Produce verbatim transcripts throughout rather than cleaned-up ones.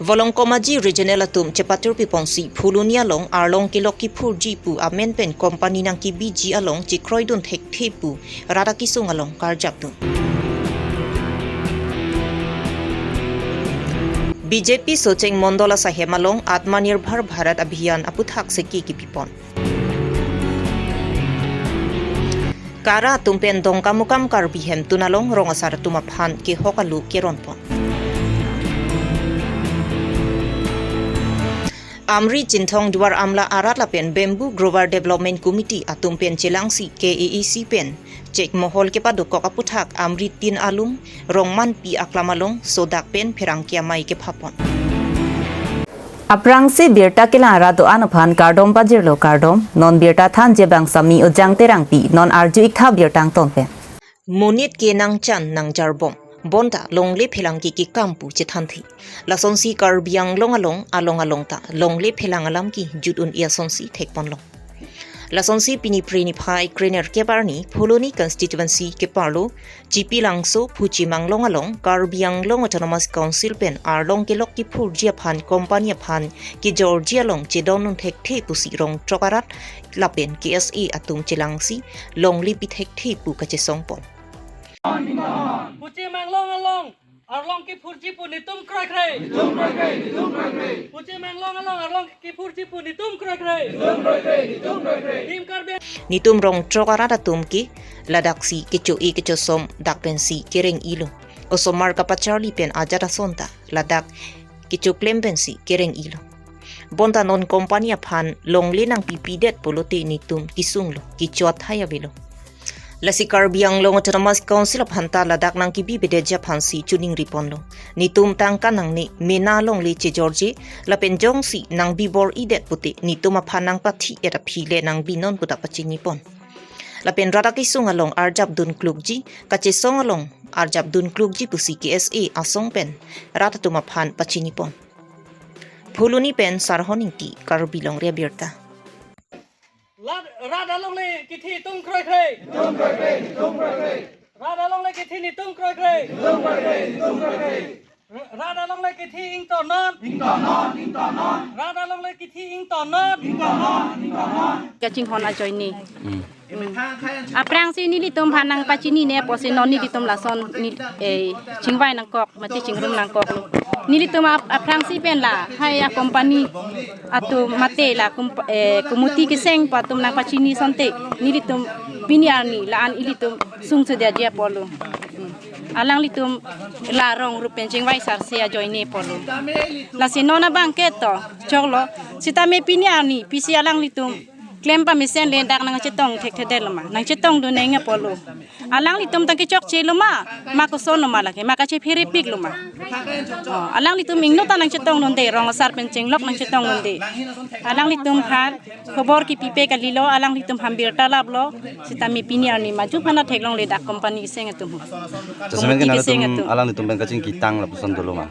Bolong Komaji Regional atum chepatur piponsi Phuloni along arlong kelok kiphurji pu amen pen company nangkebiji along chekroidun thekthe pu rat akesung along karjapdun. B J P Socheng Mondol asaihem along Atmanirbhar Bharat Abhiyan aputhak seki kipipon. Kara atum pen Dongkamukam Karbi hemtun along rong asar atum aphan kehok alu keronpon. Amri Chinthong Duar Amla arat lapen Bamboo Grower Development Committee atum pen chelangsi K A A C pen chek mohol kepadokok aputhak Amri tin alum Rongmanpi aklam along sodak pen pherangke amei kephapon. Aphrangsi birta kelang arat do-an aphan kardom pajirlo kardom, non birta thanji abang Sami Ojang Terangpi, non arju-ik tha birta angton pen. Monit ke nangchan nangjarbom, bonta longle phelang ke kekam pu chethanthe. Lasonsi Karbi Anglong along along along ta longle phelang alam ke jut un-e asonsi thekponlong. Lasonsi pini Phre niphai krenerkep arni Phuloni constituency keparlo Chipilangso Phuchi Manglong along Karbi Anglong Autonomous Council pen arlong kelok kiphurji aphan company aphan kejorji along chedondun thekthe pusi rong throk arat lapen K S A atum chelangsi longle pi thekthe pu kachesongpon. Phuchi Manglong along arlong kiphurji pu netum kroikre. Netum kroikre, netum kroikre. Phuchi Manglong along arlong kiphurji pu netum kroikre. Netum kroikre, netum kroikre. Team Karbi. Netum rong throk arat atum ke ladaksi kecho-e kechosom dak pensi kereng-ilo. Osomar kapacharli pen ajat asonta ladak kechoklem pensi kereng-ilo. Bonta non company aphan longle nangpipidet pulote netum kesunglo, kecho athai avelo. Lasi Karbi Anglong Autonomous Council aphanta ladak nangkebi bedetji aphansi choningriponlo. Netum tangka nangne mena longle chejorje lapen jongsi nangbi bor-idet pute netum aphan nangpathi-et aphi le nangbinon puta pachinipon. Lapen rat akesung along arjapdun klukji, kachesong along arjapdun klukji pusi K S A asong pen rat atum aphan pachinipon. Phuloni pen Sarhon Ingti, Karbi Longri Abirta. Rat, rat alongle kithi netum kroikre. Netum kroikre, netum kroikre. Rat alongle kithi netum kroikre. Netum kroikre, netum kroikre. Rat alongle kithi ingtonnon. Ingtonnon, ingtonnon. Rat alongle kithi ingtonnon. Ingtonnon, ingtonnon. Kachinghon ajoine. Hmm. Aphrangsi nelitum aphan nangpachinine pusi non nelitum lason ne, eh, chingvai nangkok, mate chingrum nangkok. Nelitum ap-, aphrangsi pen lahai a company atum mate la kump-, eh, kumuti keseng pu atum nangpachini asonte nelitum pini arni la-an ilitum sungsedeji apotlo. Hmm. Alanglitum la rong rup pen chingvai sarse ajoine apotlo. Lasi non abang ke to choklo. Sitame pini arni pisi alanglitum klem pamesen le dak nangchetong thekthedetlo ma, nangchetongdun neng apotlo. Alanglitum ta kechokchelo ma, ma kosonlo ma lake, ma kachepherepiklo ma. Oh, alanglitum ingno ta nangchetongdunde, rong asar pen chenglok nangchetongdunde. Alanglitum aphan khobor kipipe kalilo, alanglitum aphan birta laplo, sitame pini arni maju aphan ta theklongle dak company keseng atum. Jasemet ke committee keseng nangtum atum. Alanglitum pen kachingkitang lapuson dolo ma?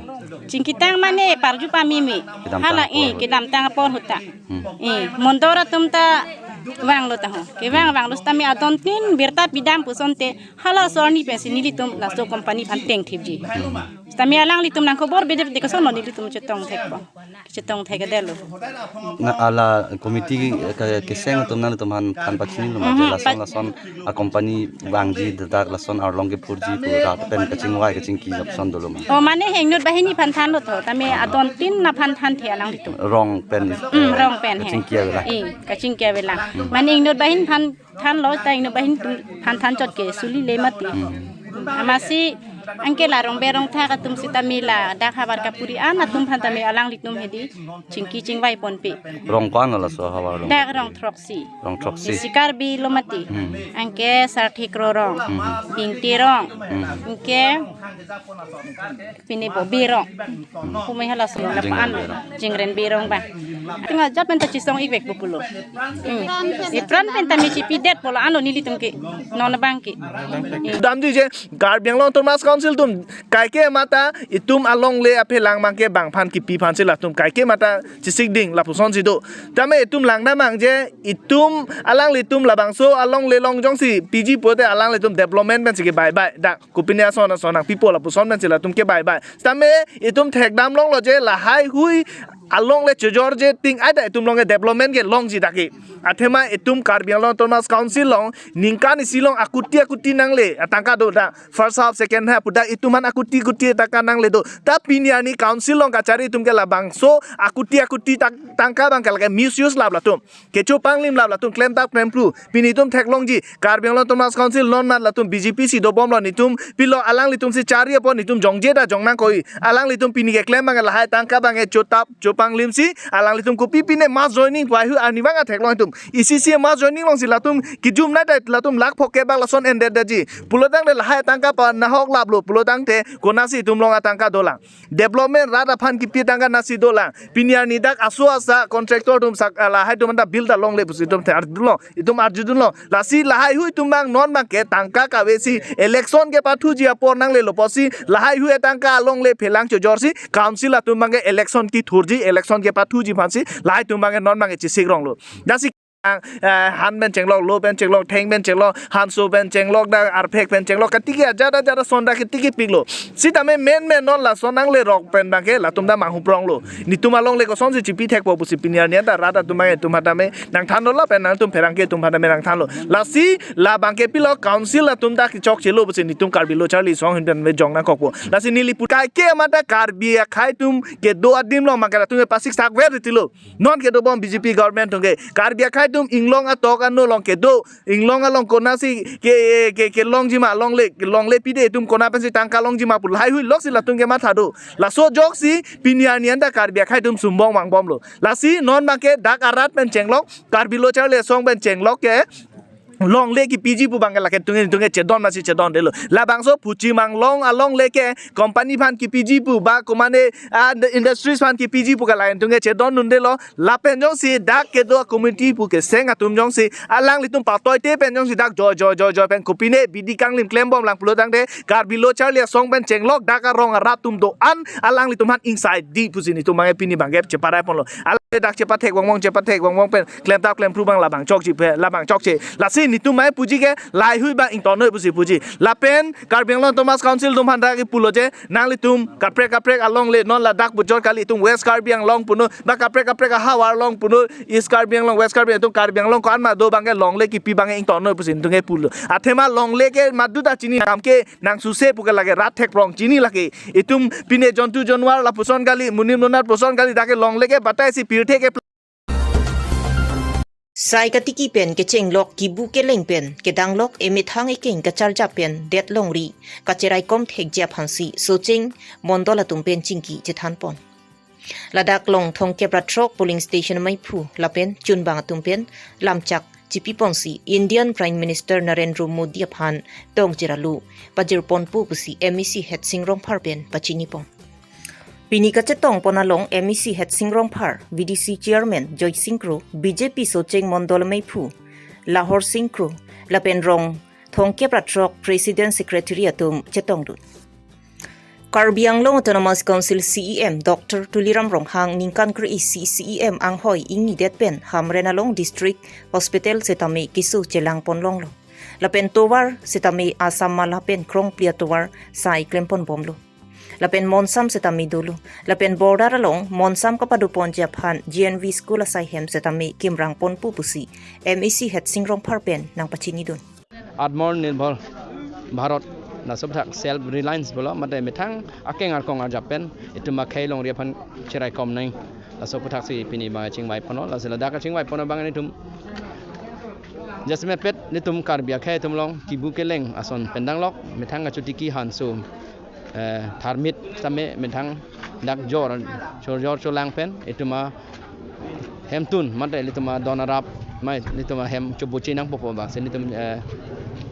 Chingkitang mane parju pameme. Kedamtang hala, apor eh, ahut. Kedamtang apor ahut ta. Hmm. Eh, mondol atum ta vanglo ta ho. Kevang vanglo sitame adontin birta pidam pu asonte halaso arni pensi nelitum laso company aphan tengthipji. Hmm. Sitame alanglitum nangkhobor bedet de kosonlo nelitum chetong thekpo. Chetong thekthedetlo. Na hala committee ke, keseng atum nangtum aphan, aphan pachinilo ma, je, mhm, lason pa- lason a company vangji dak lason arlong kiphurji pu rat pen kachingvai kachingki lapuson dolo ma? Oh, mane hengnut banghini aphan thanlo to, tame adontin aphan thanthe alanglitum. Rong pen, hmm, eh, rong pen he. Kachingki avelang. Eh, kachingki avelang. Hmm. Mane hengnut banghini aphan thanlo, ta hengnut banghini atum aphan than chot ke suli le mati. Hmm. Amatsi anke la rong berong thak atum sitame ladak havar kapuri an atum aphan tame alanglitum hedi chingki chingvai ponpe. Rong ko-an lo laso havar along? Dak rong throksi. Rong throksi. Isi Karbi lo mati. Hmm. Anke Sarthik Rorong. Hmm. Bingti Rong. Hmm. Anke pini Bobi Rong. Hmm. Pumai halaso lapu-an lo. Jingrenbi Rong. Jingrenbi Rong ba. Tinga jat pen ta chisong-ik vek pulo. Hmm. Ipran pen tame chipidetpo la-an lo nelitum ke. Non abang ke. Damji je Karbi Anglong Autonomous Council Council atum kaike mata itum alongle aphelang abangke bang aphan kipi aphansi latum kaike mata chesik ding lapuson si do. Tame itum langdam nangji, itum alanglitum labangso alongle along jongsi piji pulote alanglitum development pensi kebaibai, dak kopine ason ason nangpipo lapuson pensi latum kebaibai. Tame itum thekdam longlo je lahai hui alongle chojorji ting ai ta itum alongle development kelongji dak ke. Athema itum Karbi Anglong Autonomous Council along ningkan isi along akuti akuti nangle atangka do dak. First half, second half pu dak itum aphan akuti akuti atangka nangle do. Ta pini arni council along kachari atum ke labangso akuti akuti tak tangka abangke lake misuse lap latum, kecho panglim lap latum, klemtap klemphru. Pini itum theklongji, Karbi Anglong Autonomous Council non mat latum B J P si dobomlo, netum pilo, alanglitum si chari apot netum jongje ta jong nangkok. Alanglitum pini keklem abangke lahai tangka abangke chotap chopanglim si, alanglitum kopi pine mass joining pu ai hui arni abang theklong itum. Isi isi mass joining along si latum kejum nai ta latum lakh phokep bak lason endetji. Pulotangte lahai tangka panahok laplo pulotangte konatsi itum along atangka dolang? Development rat aphan kipi tangka natsi dolang? Pini arni dak aso asa contractor atum sak lahai atum anta bill ta longle pusi itum the arjudunlo, itum arjudunlo. Lasi lahai hui atum abang non abangke tangka kavesi election kepathuji apor nanglelo pusi lahai hui atangka alongle phelang chojorsi council atum abangke election kethurji, election kepathuji aphansi lahai atum abangke non abangke chesik ronglo. Lasi ang, eh, han pen chenglok, lo pen chenglok, theng pen chenglok, hanso pen chenglok, dak arphek pen chenglok, katiki ajat ajat ason dak katiki piklo. Sitame menmen non lason nanglerok pen abangke latum ta manghupronglo. Netum alongle kosonsi chipi thekpo pusi pini arni anta rat atum abangke itum aphan tame nangthanlo, lapen nangtum pherangke atum aphan tame nangthanlo. Lasi labangke pilo council atum ta kechokchelo pusi netum Karbi Lo Charli Asong ahin pen me jong nangkokpo. Lasi neli pu kaike mata Karbi akhei atum kedo adim along abangke latum ke pasik sakver titilo. Non kedobom B J P government atum ke, Karbi akhei atum inglong atok ano along kedo, inglong along konatsi ke, ke, kelongji ma, longle, longle pide itum kona pensi tangka longji ma pu lahai hui loksi latum kematha do. Laso ajoksi pini arni anta Karbi akhei atum sumbong vangbomlo. Lasi non abangke dak arat pen chenglok, Karbi Lo Charli Asong pen chenglok ke longle kipiji pu abangke lake tungin tungin chedon masi chedondelo. Labangso Phuchim Anglong alongle ke company aphan kipiji pu ba komane, ah, industries aphan kipiji pu ke lake tungin chedondundelo. Lapen jongsi dak kedo community pu keseng atum jongsi alanglitum patoite pen jongsi dak joi joi joi joi pen kopine bidi kanglim klembomlang pulotangte Karbi Lo Charli Asong pen chenglok dak arong arat atum do-an alanglitum aphan ingsaidi pusi netum abangke pini abangke cheparai ponlo. Alangle dak chepathek vangvang, chepathek vangvang pen klemtap klemphru abang labang chokche pe, labang chokche. Lasi netum mai puji ke lahai hui abang ingtonnoi pusi puji. Lapen Karbi Anglong Autonomous Council atum aphan dak kipulo je, nanglitum kaprek kaprek alongle, non ladak bujor kali, itum West Karbi Anglong punoi, ba kaprek kaprek ahavar along punoi, East Karbi Anglong, West Karbi, itum Karbi Anglong ko-an ma do abangke longle kipi abangke ingtonnoi pusi netum kepulo. Athema longle ke madu ta chini, kam ke nang suse pu ke lake rat thekprong chini lake. Itum pine jontu jonwar lapuson kali, monit monat puson kali, dak ke longle ke batai si pirthe ke. Sai katiki pen kechenglok, kibu keleng pen kedanglok, emethang ekeng kacharjap pen det longri kacheraikom thekji aphansi Socheng Mondol atum pen chingki chethanpon. Ladak along thomkep ra throk polling station maiphu lapen chunbang atum pen lamchak chipiponsi Indian Prime Minister Narendra Modi aphan tong cheralu pajirponpo pusi M A C Hetsing Rongphar pen pachinipon. Pini kachetongpon along M A C Hetsing Rongphar, V D C Chairman Joysing Kro, B J P Socheng Mondol maiphu Lahor Sing Kro, lapen rong thomkep ra throk President Secretary atum chetongdun. Karbi Anglong Autonomous Council C E M Doctor Tuliram Ronghang ningkan kre-isi C E M anghoi ingnidet pen Hamren along District Hospital setame keso chelangpon longlo. Lapen tovar setame Assam mala pen krongpli atovar sai klemponbomlo. Lapen monsam setame dolo. Lapen border along monsam kapadoponji aphan G N V school asai hem setame kimrangponpo pusi M A C Hetsing Rongphar pen nangpachinidun. Atmanirbhar Bharat, laso aputhak self reliance pulo, mate methang akeng arkong arjap pen itum akhei longri aphan cheraikom nang, laso aputhak si pini abang chingvaiponlo. Laso ladak chingvaipon abang netum jasemet pet netum Karbi akhei atum along kibu keleng ason pen danglok, methang kachotiki hanso, eh, tharmit tame methang dak jor, jor jor cholang pen itum ahemtun mate ilitum adon arap mai ilitum ahem chobuchi nangpo pu abang si netum, eh,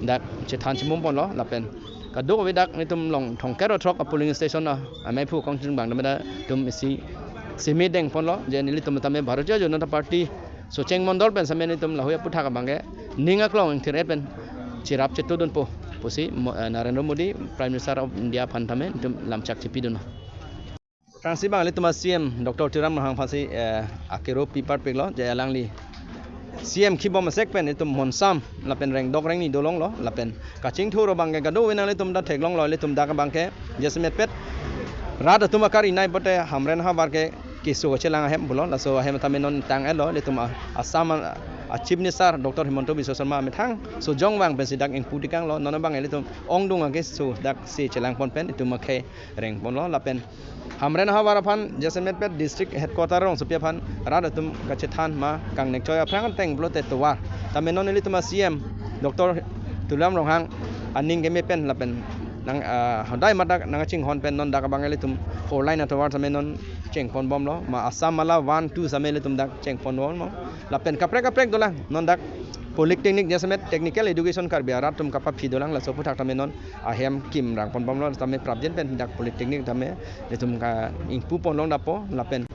dak chethan chimumponlo. Lapen kadokave dak netum along thomkep ra throk a polling station a, amaiphu kongchunbang dam da tum isi simi dengponlo je nelitum tame Bharatiya Janata Party Socheng Mondol pen setame netum lahui aputhak abangke ning aklong ingthir-et pen cherap chetudunpo. pusi mo-, eh, Narendra Modi, Prime Minister of India aphan tame itum lamchak chepidun. Aphrangsi abang ilitum a-C M Doctor Tuliram Ronghang aphansi, eh, akero pi parpiklo, je alangli C M kibom asek pen itum monsam lapen rengdok rengni dolonglo, lapen kachingthur abangke kadokave nanglitum ta theklonglo, ilitum dak abangke jasemetpet rat atum akar inai pote Hamren ahavar ke keso kachelang ahem pulo, laso ahem tame non tang-etlo, ilitum a-, Assam a, a-Chief Minister Doctor Himanta Biswa Sarma amethang sojong vang pensi dak ingpu tikanglo, non abang ilitum ongdung akeso dak se chelangpon pen itum akhei rengponlo, lapen Hamren ahavar aphan jasemetpet district headquarter rongsopi aphan rat atum kachethan ma kangnek choi aphrang ateng pulote tovar. Tame non ilitum a-C M Doctor Tuliram Ronghang aning keme pen lapen nang, ah, hodai madak nangchinghon pen non dak abang ilitum four lane atovar tame non chengponbomlo, ma Assam Mala one two tame ilitum dak chengponbomlo. Lapen kaprek kaprek dolang, non dak polytechnic jasemet technical education Karbi arat atum kapaphi dolang, laso aphuthak tame non ahem kim rangponbomlo, tame prapjin pen dak polytechnic tame ilitum ka ingpuponlong dapo, lapen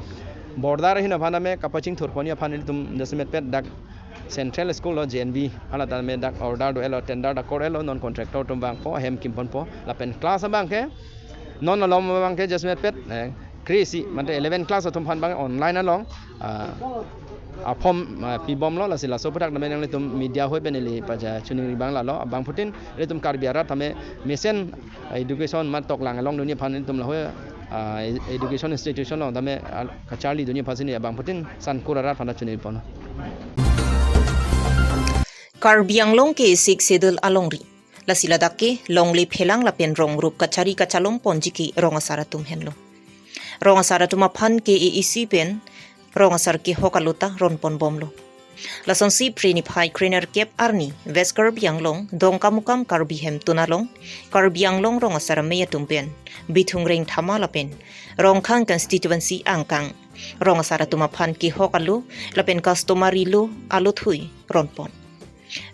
border ahin aphan tame kapachingthurponji aphan ilitum jasemetpet dak Central School lo J N V, hala tame dak order do-etlo, tender dak kor-etlo, non contractor atum vangpo, ahem kimponpo, lapen class abangke non alom abangke jasemetpet, eh, kre-isi, mate eleven class atum aphan abang online along, ah, a-form, ah, pibomlo, lasi laso aphuthak tame nanglitum media ahoi pen ili pachachuningri abang lalo, abangphutin ilitum Karbi arat tame mesen, ah, education ma toklang along dunji aphan ilitum lahoi, ah, education institution along tame, ah, kacharlidunji aphansi ili abangphutin Sankur arat aphan chuningriponlo. Karbi Anglong ke Sixth Schedule alongri. Lasi ladak ke longle phelang lapen rong rup kachari kachalomponji ke rong asar atum henlo. Rong asar atum aphan K A A C pen rong asar kehok alo ta ronponbomlo. Lasonsi Phre niphai krenerkep arni West Karbi Anglong Dongkamukam Karbi Hemtun along Karbi Anglong rong asar amei atum pen Bithung Rengthama lapen Rongkhang constituency angkang rong asar atum aphan kehok alo lapen customary law alothui ronpon.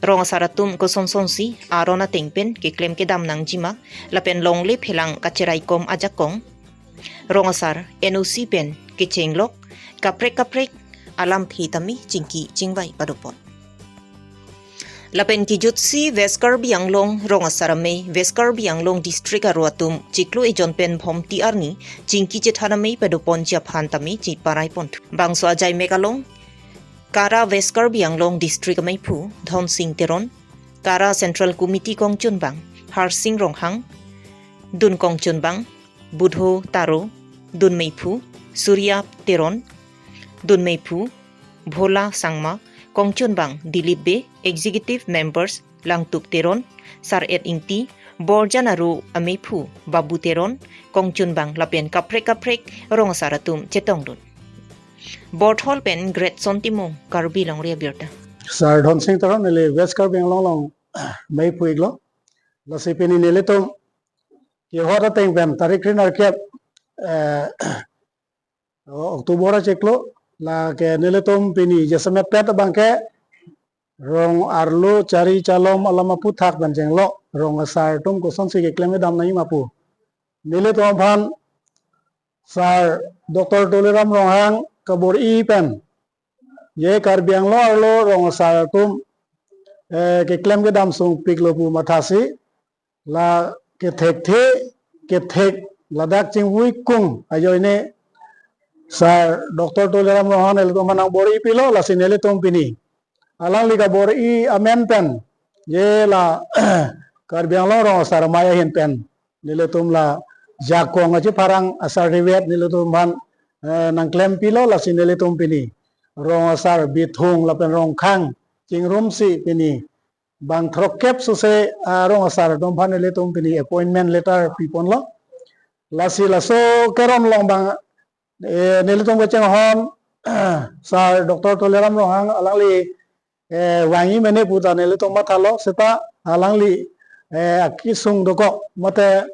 Rong asar atum kosonsonsi aron ateng pen keklem kedam nangjima lapen longle phelang kacheraikom ajakong rong asar N O C pen kechenglok kaprek kaprek alamthe tame chingki chingvai padopon. Lapen kejutsi West Karbi Anglong rong asar amei West Karbi Anglong district aro atum chiklo ejon pen Bhomti arni chingki chethan amei padoponji aphan tame cheparai ponthu. Bangso ajaimek along Kara West Karbi Anglong district ameiphu Dhonsing Teron, Kara Central Committee kongchunbang Harsing Ronghang, dun kongchunbang Budho Taro, dun meiphu Surya Teron, dun meiphu Bhola Sangma, kongchunbang Dilip Bey, executive members Langtuk Teron, Sar-et Ingti, Borjan aro ameiphu Babu Teron, kongchunbang lapen kaprek kaprek rong asar atum chetongdun. Borthol pen Greatson Timung, Karbi Longri Abirta. Sar Dhonsing Teron, neli West Karbi Anglong along meiphu iklo. Lasi pini nelitum kehok ateng pen tarik krenerkep, eh, October achiklo, lake nelitum pini jasemetpet abangke rong arlo chari chalom alam aphuthak pen chenglo, rong asar atum kosonsi keklem kedam nangjima pu. Nelitum aphan Sar Doctor Tuliram Ronghang kabor-i pen, je Karbi Anglong arlo rong asar atum, eh, keklem kedam sungpiklo pu mathasi, la kethekthe, kethek ladak chingvui kung ajoine Sar Doctor Tuliram Ronghang nelitum aphan nangbor-i pilo, lasi nelitum pini alangli kabor-i amen pen, je la Karbi Anglong rong asar amei ahin pen nelitum la jakong achipharang asar rivet nelitum aphan, eh, nangklem pilo, lasi nelitum pini rong asar Bithung lapen Rongkhang chingrumsi pini bang throkkep sose, ah, rong asar atum aphan nelitum pini appointment letter piponlo. Lasi laso keron along bang, eh, nelitum kachinghon Sar Doctor Tuliram Ronghang alangli, eh, vangji mene pu ta nelitum mathalo, seta alangli, eh, akesung dokok mate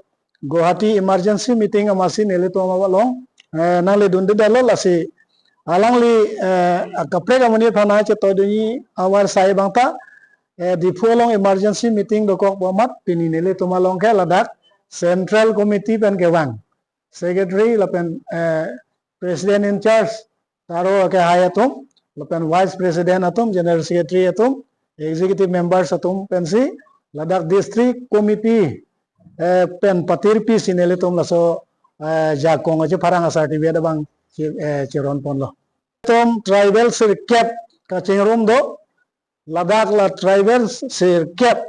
Guwahati emergency meeting amatsi nelitum along, eh, nangledundedetlo, lasi alangli, eh, akaprek amonit aphan nangchetoidunji avarsai abang ta, eh, Diphu along emergency meeting dokok pu amat pini nelitum along ke ladak Central Committee pen kevang secretary lapen, eh, president in charge Taro akehai atum, lapen vice president atum, general secretary atum, executive members atum pensi ladak district committee, eh, pen patirpi si nelitum laso, eh, jakong aji pharang a certificate abang che-, eh, cheron ponlo. Nelitum tribal sirkep kachingrum do, ladak la tribal sirkep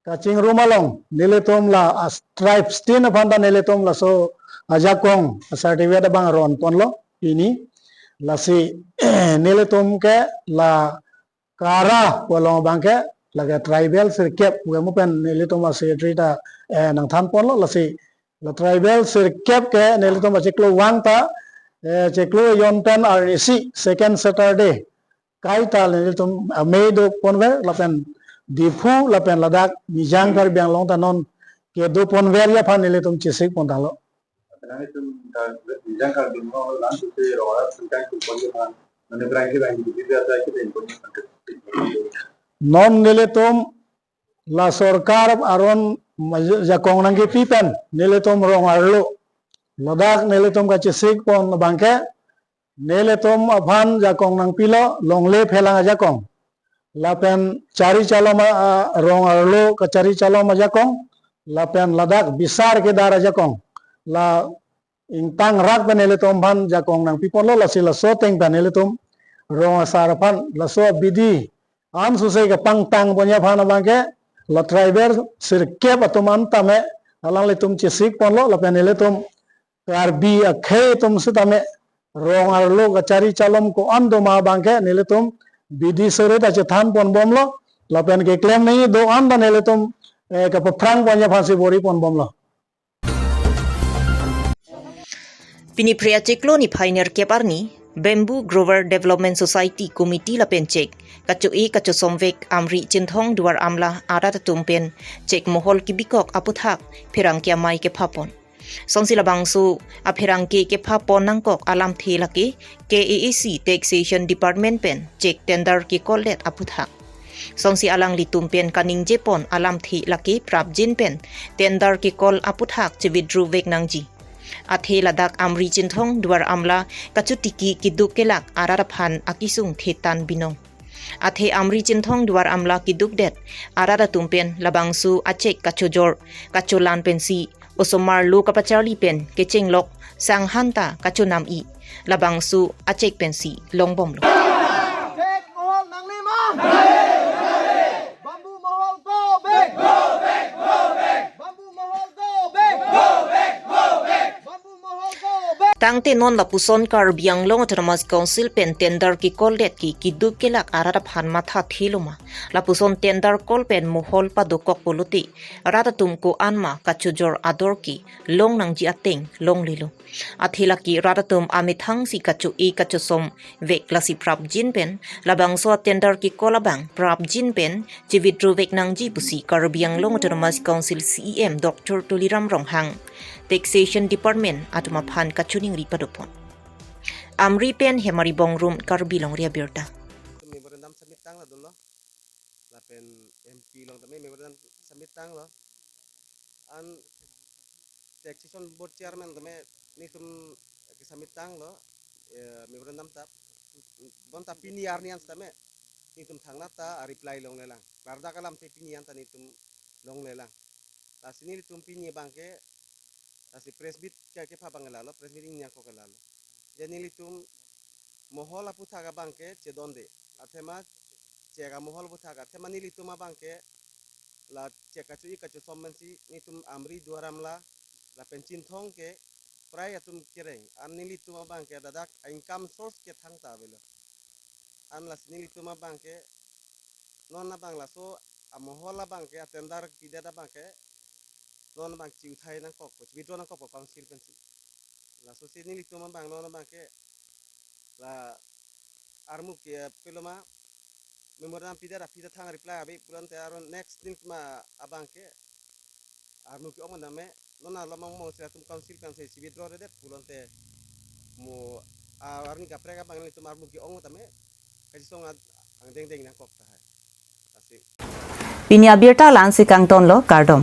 kachingrum along nelitum la as tribes tin aphan ta nelitum laso ajakong a certificate abang ron ponlo pini. Lasi nelitum ke la kara pu along abang ke lake tribal sirkep pu ke mo pen nelitum a secretary ta, eh, nangthan ponlo. Lasi la tribal sirkep ke nelitum achiklo vang ta, eh, chiklo ejon pen arnisi second Saturday kaita nelitum amei do ponver lapen Diphu lapen ladak Mijang Karbi Anglong ta non kedo ponver aphan nelitum chesik pon tanglo. Nelitum ta Mijang Karbi Anglong lang tu se rong arat sengkang tu pon aphan, mane berangki berangki di dia ta kita pon. Non nelitum la sorkar aron maj-, jakong nangkepi pen nelitum rong arlo ladak nelitum kachesik pon abang ke nelitum aphan jakong nangpilo longle phelang ajakong. Lapen Chari Chalom a, a, rong arlo kachari chalom ajakong. Lapen ladak bisar kedar ajakong. La ingtang rak pen nelitum aphan jakong nangpi ponlo, lasi laso ateng pen nelitum rong asar aphan laso abidi an suse kepangtang pon aphan abang ke la tribal sirkep atum an tame alanglitum chesik ponlo lapen nelitum Karbi akhei atum sitame rong arlo kachari chalom ko-an doma abang ke nelitum bidi sore ta chethan pon bomlo lapen keklem nangji do-an ta nelitum, eh, kepaphrang pon aphan si bor-i pon bomlo. Pini Phre achiklo niphai nerkep arni, Bamboo Grower Development Society Committee lapen chek kacho-e kachosom vek Amri Chinthong Duar Amla arat atum pen chek mohol kebikok aputhak pherangke amei kepha pon. Sonsi labangso apherangke kepha pon nangkok alamthe lake K A A C Taxation Department pen chek tender kekol det aputhak. Sonsi alanglitum pen kaningje pon alamthe lake prapjin pen tender kekol aputhak che-withdraw vek nangji. Athe ladak Amri Chinthong Duar Amla kachotiki keduk kelak arat aphan akesung thetan binong. Athe Amri Chinthong Duar Amla keduk det arat atum pen labangso achek kachojor kacholan pensi osomar lo kapacharli pen kechenglok sanghan ta kachonam-i labangso achek pensi longbomlo. Chek mohol nangle ma? Bamboo mohol go back! Bamboo mohol go back! Bamboo mohol go back! Tangte non lapuson Karbi Anglong Autonomous Council pen tender kekol det ke keduk kelak arat aphan matha thelo ma? Lapuson tender kol pen mohol padokok pulote rat atum ko-an ma kachojor ador ke long nangji ateng longlelo. Athe lake rat atum amethang si kacho-e kachosom vek lasi prapjin pen labangso atender kekol abang prapjin pen che-withdraw vek nangji pusi Karbi Anglong Autonomous Council C E M Doctor Tuliram Ronghang Taxation Department atum aphan kachoningri padopon. Amri pen Hemari Bongrung, Karbi Longri Abirta. Memorandum submit tanglo dolo. Lapen M P along tame memorandum submit tanglo. An Taxation Board Chairman tame nelitum ke-submit tanglo, eh, memorandum ta. Bonta pini arni an tame nelitum thangnat ta a-reply longlelang. Klardak alamthe pini an ta nelitum longlelang. Lasi nelitum pini abang ke, lasi press meet ke, kepha abang lalo, press meet ingnya ko ke lalo. Jadi nelitum mohol aputhak abang ke chedonde. Athema chek amohol aputhak, athema nelitum abang ke la chek kacho-e kachosom pensi nelitum Amri Duar Amla lapen Chinthong ke prai atum kereng. An nelitum abang ke ladak income source ke thangta avelo. An lasi nelitum abang ke non abang laso amohol abang ke atender pidet abang ke non abang chiuthai nangkok, withdraw nangkok council pensi. Laso si nelitum abang non abang ke la armu ke peloma memorandum pidet aphi ta thang reply ave pulote aron next nelitum abang ke armu ke-ong tame non alam mong mong si latum council pensi withdraw redet pulote mo, ah, arni kaprek abang nelitum armu ke-ong tame kachisong ad-, angdengdeng nangkok tahai. Lasi. Pini abirta la-ansi kangtonlo, kardom.